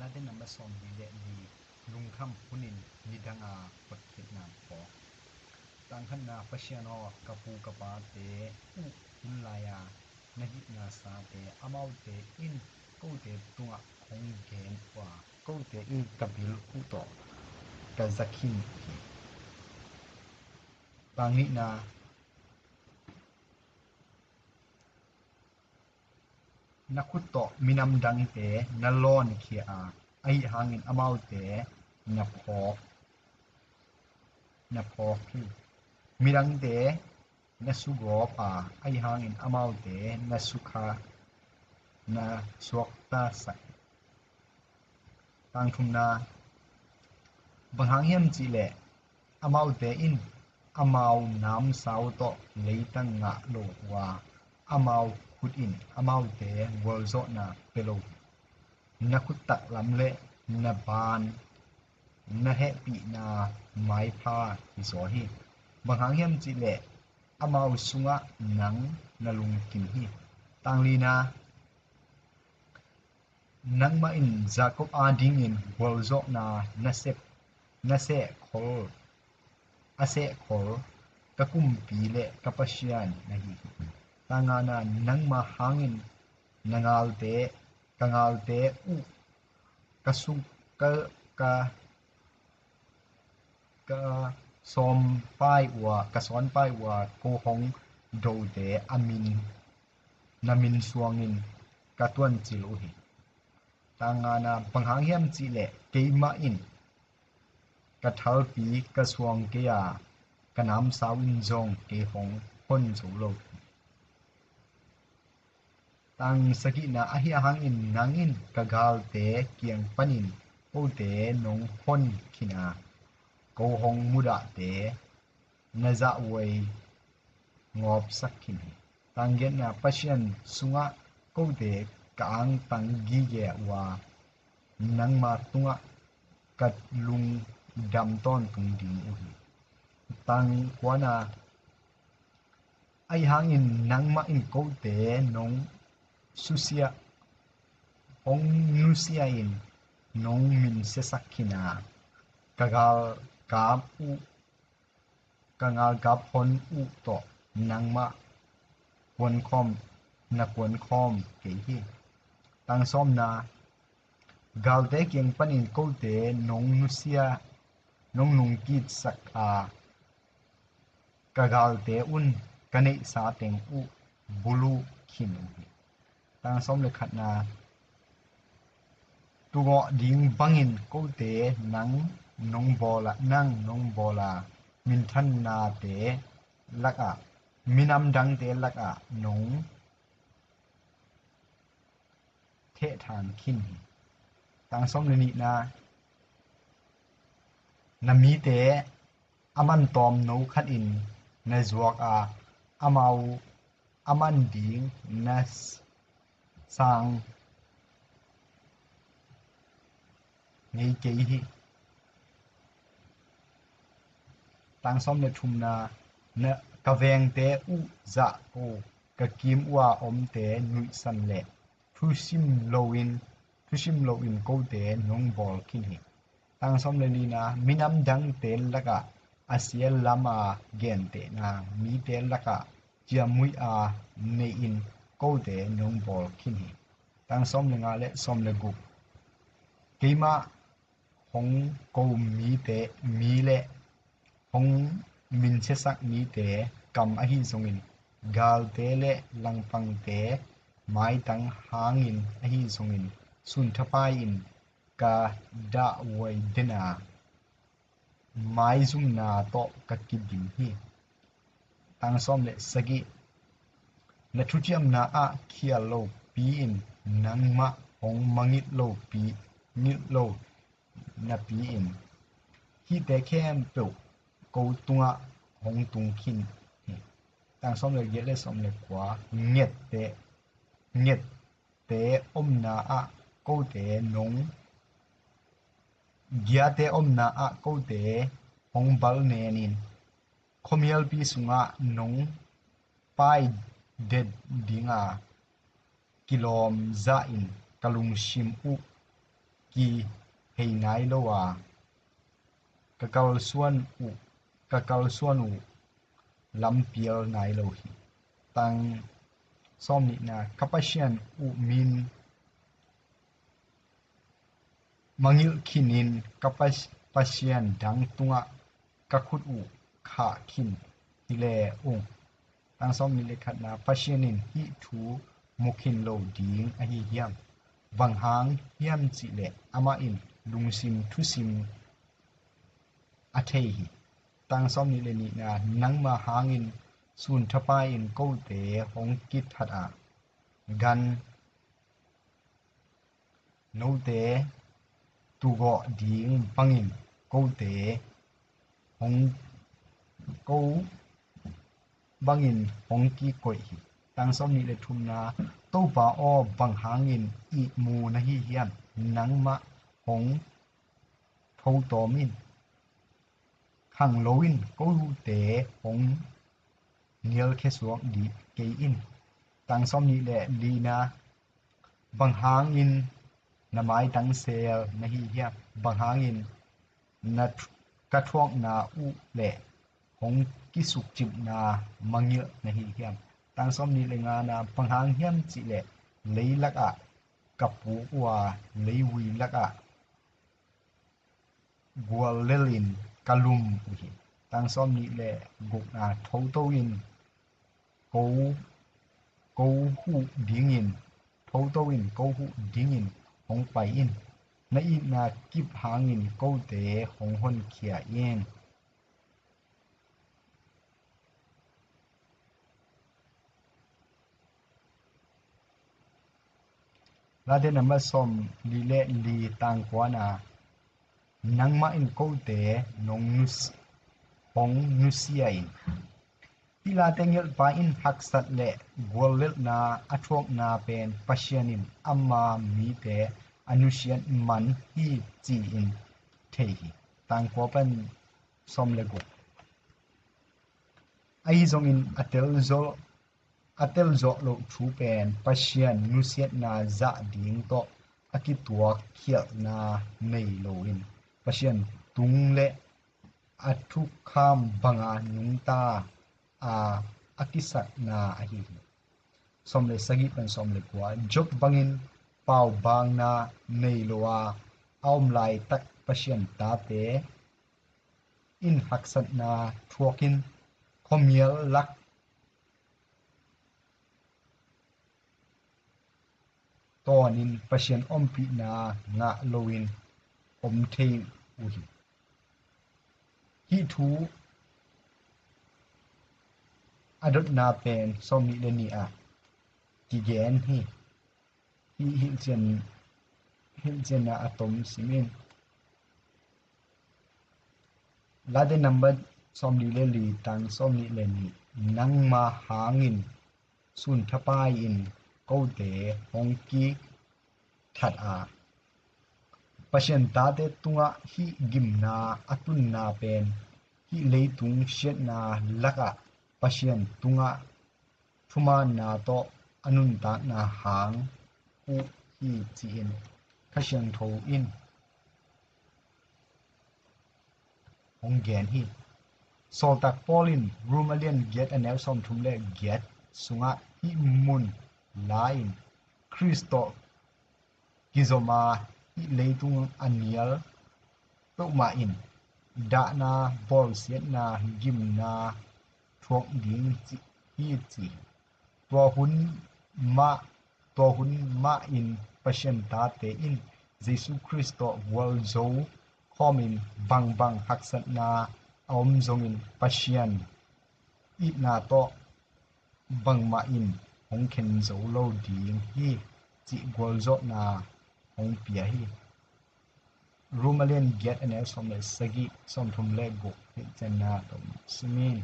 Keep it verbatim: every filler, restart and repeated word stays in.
Late namba sawmli le li. Lungkham hunin nidanga hotkhiatna phawk. Tangkhatna, Pasian aw, ka pu ka pate uh hun lai-a na hihna sate amaute in kote tungah hong gen uh a, kote in ka bil uh tawh ka za khin uh hi. Tangnihna, na khut tawh minam dangte na lawnkhia a, ahi hangin amaute na phawk, na phawk hi. Midangte na sugawp a, ahi hangin amaute na sukha, na suaktasak hi. Tangthumna, bang hang hiam cihleh amaute in amau namsau tawh leitang ngah lo uh a, amau khut in amaute gualzawhna pia lo hi. Na khut taklam le na ban, na hehpihna maipha hi zaw hi. Bang hang hiam cihleh amau sungah nang na lungkim hi. Tanglina, nangmah in Jacob adingin gualzawhna na sep, na sehkhol, a sehkhol ka kumpi le ka Pasian na hi hi. Tangngana, nangmah hangin na ngalte, ka ngalte uh, ka suk, ka, ka, ka sawmpai uh a, ka sawnpai uh a, ko hong dote a min, na min suangin ka tuancil uh hi. Tangngana, bang hang hiam cihleh keimah in ka thalpi ka suang kei a, ka namsau in zong kei hong hon zo lo hi. Tangsagihna, ahi hangin nang in ka galte kiang panin kote nong hon khin a, ko hong mudahte na zahhuai ngawpsak khin hi. Tanggiatna, Pasian sungah kote ka angtang gige uh a, nangma tungah ka lungdam tawntung ding uh hi. Tangkuana, ahi hangin nangmah in kote nong susia, hong nusia in nong minsiasak khin a, ka galkap uh, ka galkap hon uh tawh nangmah kuankhawm, na kuankhawm kei hi. Tangsawmna, galte kiang panin kote nong nusia, nong nungkitsak a, ka galte un ka neihsa teng uh buluh khin uh hi. Tangsawm le khatna, tugawh ding bangin kote nang nong bawl a, nang nong bawl a, minthannate lakah, minam dangte lakah nong thehthang khin hi. Tangsawm le nihna, na mite a man tawmno khatin na zuak a, amau a man ding na sang ngei kei hi. Tangsawm le thumna, na ka vengte uh zah ko, ka kim uh a omte nuihsan le thusim loin, thusim loin kote nong bawl khin hi. Tangsawm le lina, minam dangte lakah a sia lama gentehna mite lakah ciamnuih a neihin kote nong bawl khin hi. Tangsawm le nga le sawm le guk, keimah hong ko mite, mi le hong minsiasak mite kam ahi zongin, galte le langpangte maitang hangin ahi zongin, sunthapai in ka dahhuai den a, maizumna tawh ka kidim hi. Tangsawm le sagih, na thuciamna ah khial lopi in nangmah hong mangilh lopi, ngilh lo napi in hihte khempeuh ko tungah hong tung khin hi. Tangsawm le giat le sawm le kua, ngette, ngette omna ah kote nong, giate omna ah kote hong bal nenin, khuamialpi sungah nong pai det dinga kilawm zahin ka lungsim uh kihei nai lo a, ka kalsuan uh, ka kalsuan uh lampial nai lo hi. Tang sawm nihna, ka Pasian uh min mangilh khinin ka pas-, pasian dang tungah ka khut uh khah khin hi le ung. Tang sawm nih le khatna, Pasian in hih thu mu khin lo ding ahi hiam? Bang hang hiam cih leh amah in lungsim thusim a thei hi. Tang sawm nih le nihna, nangma hangin sun thapai in kote hong kithat a, gan note tugawh ding bangin kote hong, ko bangin hong kikoih hi. Tang sawm nih le thumna, Topa aw, bang hangin ihmu na hi hiam? Nangmah hong thotawm in, khang loin kote hong nialkhia suak dih kei in. Tang sawm nih le lina, bang hangin na maitang sel na hi hiam? Bang hangin na th-, ka thuakna uh le hong kisukcipna mangilh na hi hiam? Tang sawm nih le ngana, bang hang hiam cih leh leilakah ka puk uh a, leivui lakah guallelin ka lum uh hi. Tang sawm nih le gukna, thoto in ko, ko huh dingin, thoto in ko huh dingin hong pai in. Na itna kip hangin kote hong honkhia in. Late nambat sawm li le li, tang kuana, nangmah in kote nong nus-, hong nusia in. Hih late ngelhpa in haksat le guallelhna a thuakna pen Pasian in ama mite a nusiat man hi ci-in thei hi. Tang kua pan sawm le guk. Ahi zongin a telzawh, a telzawh loh thu pen Pasian nusiatna zah ding tawh a kituak khialhna nei loin Pasian tung le a thukham banga nungta a, a kisakna ahi hi. Sawm le sagih pan sawm le kua. Job bangin paubaakna nei lo a, a om laitak Pasian tate in haksatna thuakin khuamial lak tawnin Pasian ompihna ngah loin om thei uh hi. Hih thu a dotna pen sawm nih le nih ah kigen hi. Hih hilhcian, hilhcianna a tom sim in. Late nambat sawm li le li, tang sawm nih le nih. Nangma hangin sun thapai in kote hong kithat a, Pasian tate tungah hih gimna a tunna pen hih leitung siatna lakah Pasian tungah thumaanna tawh a nuntakna hang uh hi ci-in Kha Siangtho in hong gen hi. Sawltak Paul in Rom a lian giat a neu sawmthum le giat sungah hih mun la-in Khrist tawh kizom a hih leitung a nial peuhmah in dahna, bawlsiatna, gimna thuak ding ci, hi ci hi. Tua hun mah, tua hun mah in Pasian tate in Jesu Khrist tawh gualzo khawmin bangbang haksatna a om zongin Pasian itna tawh bangmah in hong khen zo lo ding hi cih gualzawhna hong pia hi. Rom a lian giat a neu sawm le sagih, sawmthum le guk hilhcianna tawh sim in.